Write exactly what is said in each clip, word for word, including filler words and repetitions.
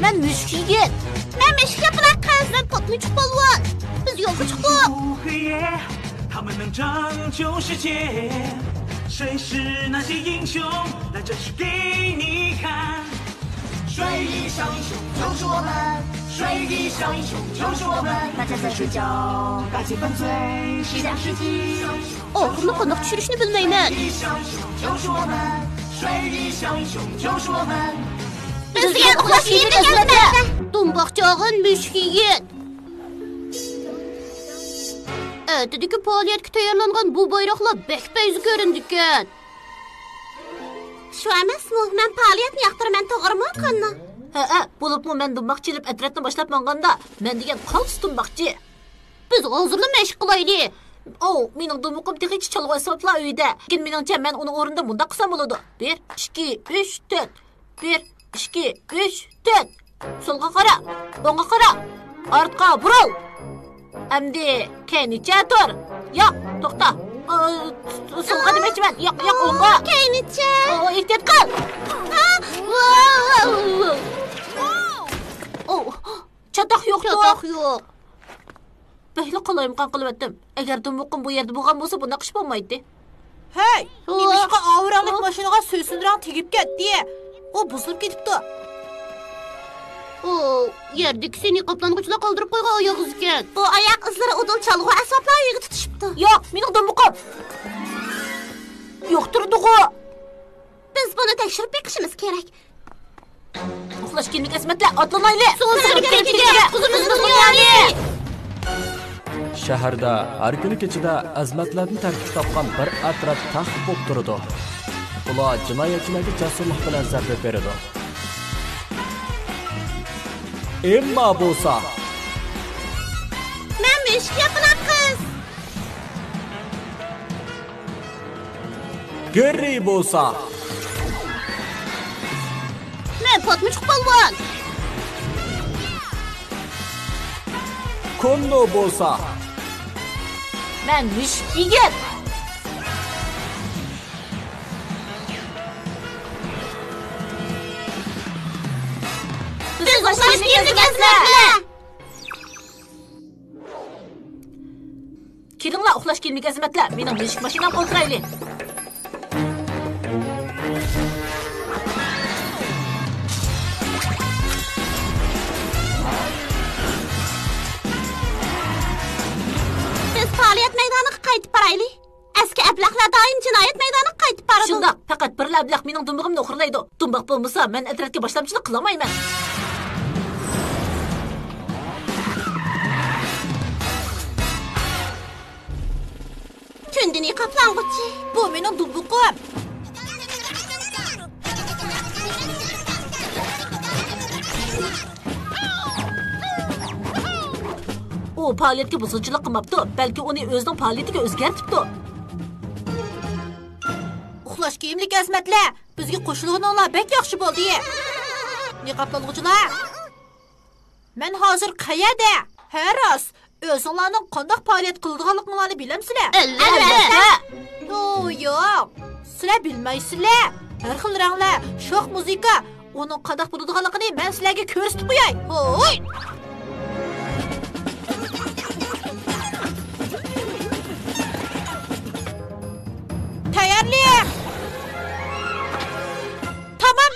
مەن مۈشۈك يىگىت. مەن مۈشۈك ياپراق قىز. مەن پوتمىچۇق پالۋان. بىز يولغا چىقتۇق. 他们能拯救世界，谁是那些英雄？来，这是给你看。水里小英雄救是我们，水里小英雄救是我们。大家在睡觉，大气粉碎，西洋世纪。 ئاخىرىنى قانداق چۈشۈرۈشنى بىلمەيمەن. بىز دېگەن ئۇخلاش كىيىملىك ئەلۋەتتە. دۇمباق چاغان مۈشۈك يىگىت. ئەتىدىكى پائالىيەتكە تەييارلانغان بۇ بايراقلار بەك پەيزى كۆرۈنىدىكەن. شۇ ئەمەسمۇ؟ مەن پائالىيەتنى ياقتۇرىمەن، توغرىمۇ، كوننو؟ ھەئە، بولۇپمۇ مەن دۇمباقچى ئېلىپ ئەترەتنى باشلاپ ماڭغاندا، مەن دېگەن قالتىس دۇمباقچى. بىز ھازىرلا مەشىق قىلايلى. ئوۋ، مېنىڭ دۇمبىقىم تېخىچە چالغۇ ئەسۋابلار ئۆيىدە. لېكىن مېنىڭچە مەن ئۇنىڭ ئورنىدا مۇنداق قىلسام بولىدۇ. بىر، ئىككى، ئۈچ، تۆت. بىر، ئىككى، ئۈچ، تۆت. سولغا قارا، ئوڭغا قارا، ئارتقا بۇرۇل. ئەمدى كەينىچە تۇر. ياق، توختا. ئا، سولغا دېمەكچىمەن. ياق، ياق، ئوڭغا. كەينىچە. ئو، ئېھتىيات قىل. ئا، ۋاۋ، ۋاۋ، ۋاۋ. ئو، چاتاق يوقتۇ. چاتاق يوق. بەكلا قالايمىقان قىلىۋەتتىم. ئەگەر دۇمبىقىم بۇ يەردە بولغان بولسا، بۇنداق ئىش بولمايتتى. ھەي، ۋاھ. نېمىشقا ئاۋۇ رەڭلىك ۋاھ. ماشىنىغا سۆسۈن رەڭ تېگىپ كەتتى؟ ئۇ بۇزۇلۇپ كېتىپتۇ. ئۇ يەردىكىسى نىقابلانغۇچىلار قالدۇرۇپ قويغان ئاياغ ئىزىكەن. بۇ ئاياق ئىزلىرى ئۇدۇل چالغۇ ئەسۋابلار ئۆيىگە تۇتىشىپتۇ. ياق، مېنىڭ دۇمبىقىم. يوق تۇرىدىغۇ. بىز بۇنى تەكشۈرۈپ بېقىشىمىز كېرەك. ئۇخلاش كىيىملىك ئەزىمەتلەر، ئاتلىنايلى! سۇغۇرتىنىڭ كېرىكىگە ياتقۇزىمىزمۇ يەنى؟ شەھەردە ھەر كۈنى كېچىدە ئەزىمەتلەردىن تەركىب تاپقان بىر ئەترەت تەخت بولۇپ تۇرىدۇ. ئۇلار جىنايەتچىلەرگە جەسۇرلۇق بىلەن زەربە بېرىدۇ. ئېمما بولسا، مەن مۈشۈك ياپىلاق قىز. گېررى بولسا، مەن پاتمىچۇق پالۋان. كوننو بولسا، مەن مۈشۈك يىگىت. بىز ئۇخلاش كىيىملىك ئەزىمەتلەر. كېلىڭلار، ئۇخلاش كىيىملىك ئەزىمەتلەر، مېنىڭ مۈشۈك ماشىنامغا ئولتۇرايلى. بىز پائالىيەت مەيدانىغا قايتىپ بارايلى. ئەسكى ئەبلەخلەر دائىم جىنايەت مەيدانىغا قايتىپ بارىدۇ. شۇنداق، پەقەت بىرلا ئەبلەخ مېنىڭ دۇمبىقىمنى ئوخۇرلايدۇ. دۇمباق بولمىسا، مەن ئەترەتكە باشلامچىلىق قىلالمايمەن. تۈندە نىقابلانغۇچى. بۇ مېنىڭ دۇمبىقىم. ئۇ پائالىيەتكە بۇزغۇنچىلىق قىلماپتۇ، بەلكى ئۇنى ئۆزىنىڭ پائالىيىتىگە ئۆزگەرتىپتۇ. ئۇخلاش كىيىملىك ئەزىمەتلەر، بىزگە قوشۇلغىنىڭلار بەك ياخشى بولدى. نىقابلانغۇچىلار، مەن ھازىر قەيەردە؟ ھە، راست. ئۆزۈڭلارنىڭ قانداق پائالىيەت قىلىدىغانلىقىڭلارنى بىلەمسىلەر؟ ئەلۋەتتە. ئو، ياق. سىلەر بىلمەيسىلەر. ھەر خىل رەڭلەر، شوخ مۇزىكا، ئۇنىڭ قانداق بولىدىغانلىقىنى مەن سىلەرگە كۆرسىتىپ قوياي. ھوي! تەييارلىق! تامام!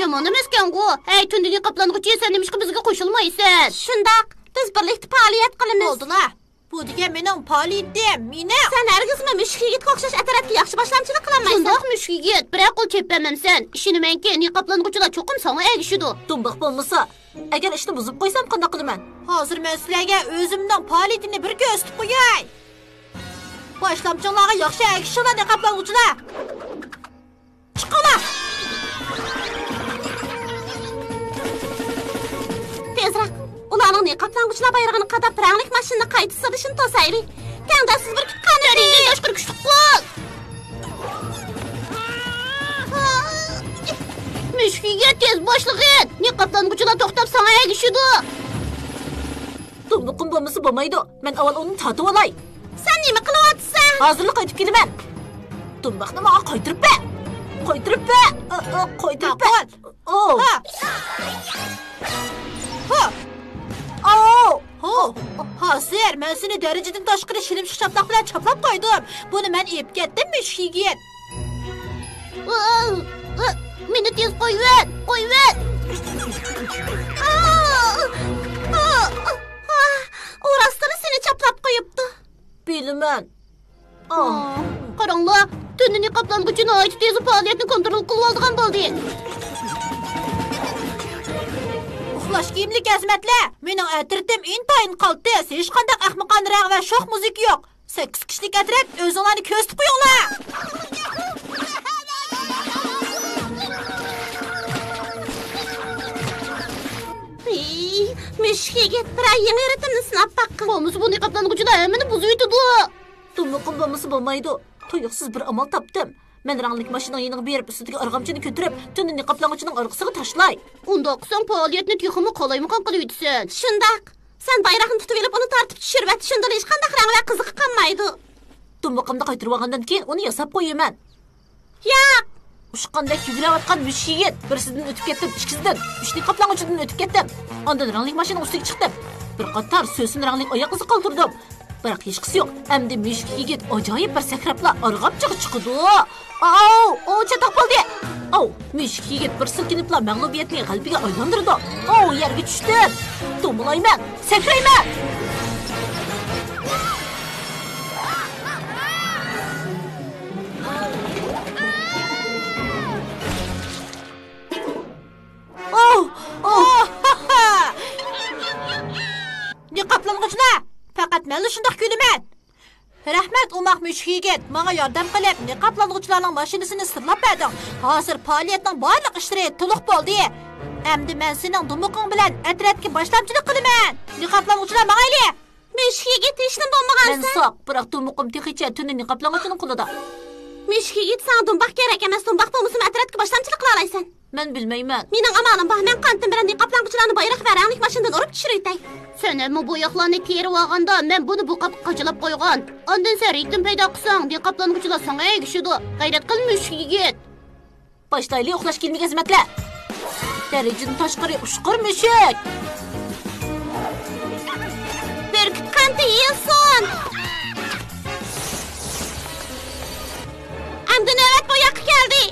يامان ئەمەسكەنغۇ. ھەي، تۈندە نىقابلانغۇچى، سەن نېمىشقا بىزگە قوشۇلمايسەن؟ شۇنداق، بىز بىرلىكتە پائالىيەت قىلىمىز. بولدىلا، بۇ دېگەن مېنىڭ پائالىيىتىم، مېنىڭ. سەن ھەرگىزمۇ مۈشۈك يىگىتكە ئوخشاش ئەترەتكە ياخشى باشلامچىلىق قىلالمايسەن. شۇنداق، مۈشۈك يىگىت، بىرەر قول چېپىۋەرمەمسەن؟ ئىشىنىمەنكى، نىقابلانغۇچىلار چوقۇم ساڭا ئەگىشىدۇ. دۇمباق بولمىسا، ئەگەر ئىشنى بۇزۇپ قويسام قانداق قىلىمەن؟ ھازىر مەن سىلەرگە ئۆزۈمنىڭ پائالىيىتىنى بىر كۆرسىتىپ قوياي. باشلامچىڭلارغا ياخشى ئەگىشىڭلار، نىقابلانغۇچىلار. چىقىڭلار! تېزراق! ئۇلارنىڭ نىقابلانغۇچىلار بايرىغىنى قاداپ، رەڭلىك ماشىنىنى قايتا سىزىلىشىنى توسايلى. تەڭداشسىز بىرىكىپ قانىدى! تۆرىنى ياشقىرىپ كۈچلۈك بول! مۈشۈكىگە تېز باشلىغىن! نىقابلانغۇچىلار توختاپ ساڭا ئەگىشىدۇ! دۇمبىقىم بولمىسا بولمايدۇ. مەن ئاۋۋال ئۇنى تارتىۋالاي. سەن نېمە قىلىۋاتىسەن؟ ھازىرلا قايتىپ كېلىمەن. دۇمباقنى ماڭا قايتۇرۇپ بەر. قايتۇرۇپ بەر. ئا، ئا، قايتۇرۇپ بەر. ماقۇل. ئو! ھا! ھا! ئاۋ! ھو! ھازىر مەن سېنى دەرىجىدىن تاشقىرى شىلىمشىق چاپلاق بىلەن چاپلاپ قويدۇم. بۇنى مەن ئېلىپ كەتتىم، مۈشۈك يىگىت. ئا! ئا! مېنى تېز قويۇۋەت! قويۇۋەت! ئا! ئا! ئا! ئۇ راستلا سېنى چاپلاپ قويۇپتۇ. بىلىمەن. ئا. قاراڭلار، تۈننى نىقابلانغۇچى ناھايىتى تېز پائالىيەتنى كونترول قىلىۋالىدىغان بولدى. ئۇخلاش كىيىملىك خىزمەتلەر، مېنىڭ ئەترىتىم ئىنتايىن قالتىس، ھېچقانداق ئەخمىقانە رەڭ ۋە شوخ مۇزىكا يوق. سەككىز كىشىلىك ئەترەت، ئۆزۈڭلارنى كۆرسىتىپ قويۇڭلار! ھېي، مۈشۈك يىگىت، بىرەر يېڭى رىتىمنى سىناپ باققىن. بولمىسا بۇ نىقابلانغۇچىلار ھەممىنى بۇزۇۋېتىدۇ. دۇمبىقىم بولمىسا بولمايدۇ. تۇيۇقسىز بىر ئامال تاپتىم. مەن رەڭلىك ماشىنىنىڭ يېنىغا بېرىپ، ئۈستىدىكى ئارغامچىنى كۆتۈرۈپ، تۈننى نىقابلانغۇچىنىڭ ئارقىسىغا تاشلاي. ئۇنداق قىلساڭ پائالىيەتنى تېخىمۇ قالايمىقان قىلىۋېتىسەن. شۇنداق. سەن بايراقنى تۇتۇۋېلىپ، ئۇنى تارتىپ چۈشۈرۈۋەت. شۇندىلا ھېچقانداق رەڭ ۋە قىزىقى قالمايدۇ. دۇمبىقىمنى قايتۇرۇۋالغاندىن كېيىن ئۇنى ياساپ قويىمەن. ياق! ئۇچقاندەك يۈگۈرۈۋاتقان مۈشۈك يىگىت، بىرسىدىن ئۆتۈپ كەتتىم، ئىككىسىدىن، ئۈچ نىقابلانغۇچىدىن ئۆتۈپ كەتتىم. ئاندىن رەڭلىك ماشىنا ئۈستىگە چىقتىم. بىر قاتار سۆسۈن رەڭلىك ئاياق ئىزى قالدۇردۇم. بىراق ھېچقىسى يوق. ئەمدى مۈشۈك يىگىت ئاجايىپ بىر سەكرەپلا ئارغامچىغا چىقىدۇ. ئاۋ! ئاۋ، چاتاق بولدى! ئاۋ! مۈشۈك يىگىت بىر سىلكىنىپلا مەغلۇبىيەتنى غەلىبىگە ئايلاندۇرىدۇ. ئاۋ! يەرگە چۈشتۈم! دومىلايمەن! سەكرەيمەن! ئوھ! ئوھ! نىقابلانغۇچىلار! پەقەت مەنلا شۇنداق كۈلىمەن! رەھمەت، ئوماق مۈشۈك يىگىت، ماڭا ياردەم قىلىپ، نىقابلانغۇچىلارنىڭ ماشىنىسىنى سىرلاپ بەردىڭ. ھازىر پائالىيەتنىڭ بارلىق ئىشلىرى تولۇق بولدى. ئەمدى مەن سېنىڭ دۇمبىقىڭ بىلەن ئەترەتكە باشلامچىلىق قىلىمەن. نىقابلانغۇچىلار، ماڭايلى! مۈشۈك يىگىت، ھېچنېمە بولمىغانسەن. مەن ساق، بىراق دۇمبىقىم تېخىچە تۈننى نىقابلانغۇچىنىڭ قولىدا. مۈشۈك يىگىت، ساڭا دۇمباق كېرەك ئەمەس، دۇمباق بولمىسىمۇ ئەترەتكە باشلامچىلىق قىلالايسەن. مەن بىلمەيمەن. مېنىڭ ئامالىم بار، مەن قانىتىم بىلەن نىقابلانغۇچىلارنى بايراق ۋە رەڭلىك ماشىنىدىن ئۇرۇپ چۈشۈرۈۋېتەي. سەن ھەممە بوياقلارنى تېرىۋالغاندا، مەن بۇنى بۇ قاپقا قاچىلاپ قويغان. ئاندىن سەن رىتىم پەيدا قىلساڭ، نىقابلانغۇچىلار ساڭا ئەگىشىدۇ. غەيرەت قىل، مۈشۈك يىگىت! باشلايلى، ئۇخلاش كىيىملىك خىزمەتلەر! دەرىجىدىن تاشقىرى ئۇچقۇر مۈشۈك! بۈركۈت قانىتى يېيىلسۇن! ئەمدى نۆۋەت بوياققا كەلدى!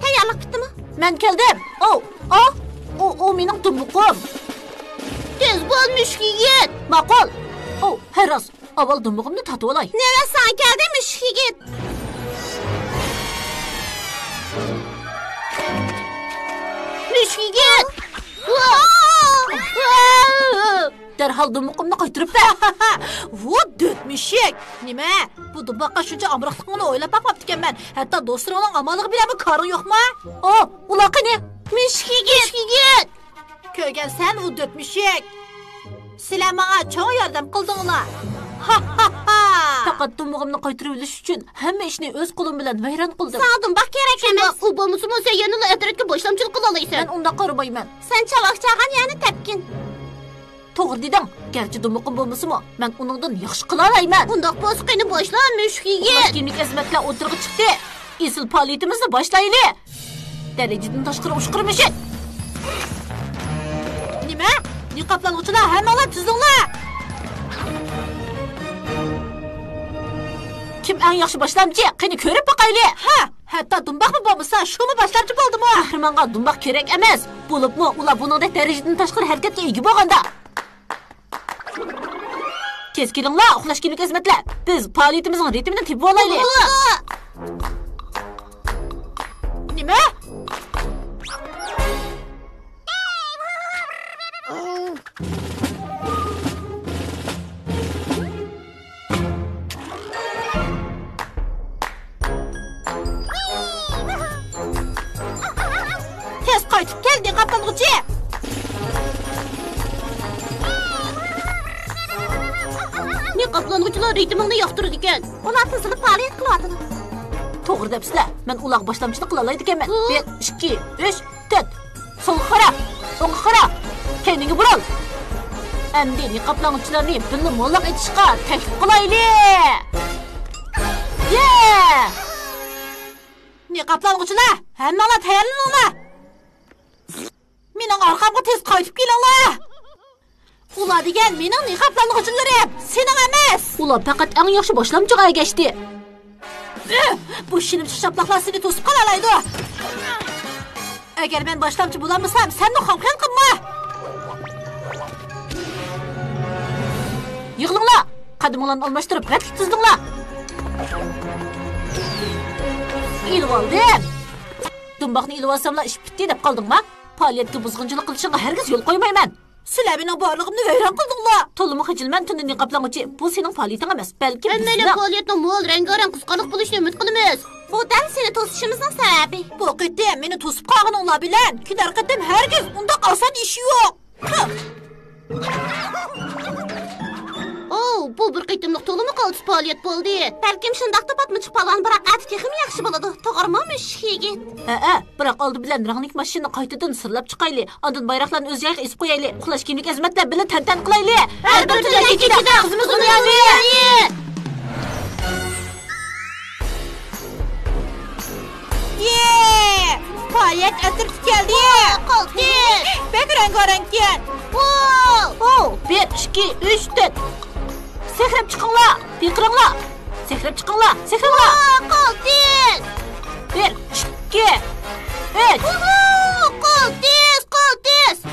تەييارلىق پۈتتىمۇ؟ مەن كەلدىم! ئو! ئا! ئۇ، ئۇ مېنىڭ دۇمبىقىم! تېز بول، مۈشۈك يىگىت! ماقۇل! ئو، ھە راست! ئاۋۋال دۇمبىقىمنى تارتىۋالاي. نۆۋەت ساڭا كەلدى، مۈشۈك يىگىت. مۈشۈك يىگىت! دەرھال دۇمبىقىمنى قايتۇرۇپ بەر. ۋۇ دۆت مۈشۈك! نېمە؟ بۇ دۇمباققا شۇنچە ئامراقلىقىڭنى ئويلاپ باقماپتىكەنمەن. ھەتتا دوستلىرىڭنىڭ ئامانلىقى بىلەنمۇ كارىڭ يوقمۇ؟ ئو، ئۇلار قېنى؟ مۈشۈك يىگىت! مۈشۈك يىگىت! كۆرگەنسەن، ۋۇ دۆت مۈشۈك! سىلەر ماڭا چوڭ ياردەم قىلدىڭلار! ھا، ھا، ھا! پەقەت دۇمبىقىمنى قايتۇرۇۋېلىش ئۈچۈن ھەممە ئىشنى ئۆز قولۇم بىلەن ۋەيران قىلدىم. ساڭا دۇمباق كېرەك ئەمەس. شۇنداق، ئۇ بولمىسىمۇ سەن يەنىلا ئەترەتكە باشلامچىلىق قىلالايسەن. مەن ئۇنداق قارىمايمەن. سەن چاۋاك چاغان يەرنى تەپكىن. توغرا دېدىڭ. گەرچە دۇمبىقىم بولمىسىمۇ، مەن ئۇنىڭدىن ياخشى قىلالايمەن. ئۇنداق بولسا قېنى باشلا، مۈشۈك يىگىت. ئۇخلاش كىيىملىك خىزمەتلەر ئوتتۇرىغا چىقتى. ئېسىل پائالىيىتىمىزنى باشلايلى. دەرىجىدىن تاشقىرى ئۇچقۇر مۈشۈك. نېمە؟ نىقابلانغۇچىلار، ھەممىڭلار تىزىلىڭلار! كىم ئەڭ ياخشى باشلامچى؟ قېنى كۆرۈپ باقايلى! ھە! ھەتتا دۇمباقمۇ بولمىسا، شۇمۇ باشلامچى بولدىمۇ؟ قەھرىمانغا دۇمباق كېرەك ئەمەس. بولۇپمۇ ئۇلار بۇنىڭدەك دەرىجىدىن تاشقىرى ھەرىكەتكە ئىگە بولغاندا. تېز كېلىڭلار، ئۇخلاش كىيىملىك خىزمەتلەر. بىز پائالىيىتىمىزنىڭ رىتىمىنى تېپىۋالايلى. نېمە؟ تېز قايتىپ كەل، نىقابلانغۇچى! نىقابلانغۇچىلار رىتىمىڭنى ياقتۇرىدىكەن. ئۇلار تىزىلىپ پائالىيەت قىلىۋاتىدۇ. توغرا دەپسىلە، مەن ئۇلارغا باشلامچىلىق قىلالايدىكەنمەن. ھۇ. بىر، ئىككى، ئۈچ، تۆت. سولغا قارا، ئوڭغا قارا. كەينىڭگە بۇرۇل. ئەمدى نىقابلانغۇچىلارنى بىللە موللاق ئېتىشقا تەكلىپ قىلايلى. يە! نىقابلانغۇچىلار، ھەممىڭلار تەييارلىنىڭلار. مېنىڭ ئارقامغا تېز قايتىپ كېلىڭلار. ئۇلار دېگەن مېنىڭ نىقابلانغۇچىلىرىم، سېنىڭ ئەمەس. ئۇلار پەقەت ئەڭ ياخشى باشلامچىغا ئەگەشتى. ئۆھ! بۇ شىلىمشىق شاپىلاقلار سېنى توسۇپ قالالايدۇ. ئەگەر مەن باشلامچى بولالمىسام، سەنمۇ خام خىيال قىلما. يىغىلىڭلار! قەدىمىڭلارنى ئالماشتۇرۇپ، رەتلىك تىزىلىڭلار! ئېلىۋالدىم! دۇمباقنى ئېلىۋالساملا ئىش پۈتتى دەپ قالدىڭما؟ پائالىيەتكە بۇزغۇنچىلىق قىلىشىڭغا ھەرگىز يول قويمايمەن! سىلەر مېنىڭ بارلىقىمنى ۋەيران قىلدىڭلار! تولىمۇ خىجىلمەن، تۈندە نىقابلانغۇچى، بۇ سېنىڭ پائالىيىتىڭ ئەمەس، بەلكى ھەممەيلەن بىزنىڭ. پائالىيەتنىڭ مول، رەڭگارەڭ، قىزىقارلىق بولۇشىنى ئۈمىد قىلىمىز. بۇ دەل سېنى توسۇشىمىزنىڭ سەۋەبى. بۇ قېتىم مېنى توسۇپ قالغىنىڭلار بىلەن كېلەر قېتىم ھەرگىز ئۇنداق ئاسان ئىش يوق. ئوۋ، بۇ بىر قېتىملىق تولىمۇ قالتىس پائالىيەت بولدى. بەلكىم شۇنداقتۇ، پاتمىچۇق پالۋان، بىراق ئەتە تېخىمۇ ياخشى بولىدۇ. توغرىمۇ، مۈشۈك يىگىت؟ ھەئە، بىراق ئالدى بىلەن رەڭلىك ماشىنىنى قايتىدىن سىرلاپ چىقايلى. ئاندىن بايراقلارنى ئۆز جايىغا ئېسىپ قويايلى. ئۇخلاش كىيىملىك ئەزىمەتلەر بىلەن تەنتەنە قىلايلى. ھەر بىر تۈرلۈك كېچىدە قىزىمىز ئۇنىيالى. يې! پائالىيەت ئەترىتى كەلدى! قالتىس! بەك رەڭگارەڭكەن! ۋاۋ! ۋاۋ! بىر، ئىككى، ئۈچ، تۆت! سەكرەپ چىقىڭلار! پىرقىراڭلار! سەكرەپ چىقىڭلار! سەكرەڭلار! ۋاۋ! قالتىس! بىر، ئىككى، ئۈچ! ۋاۋ! قالتىس! قالتىس!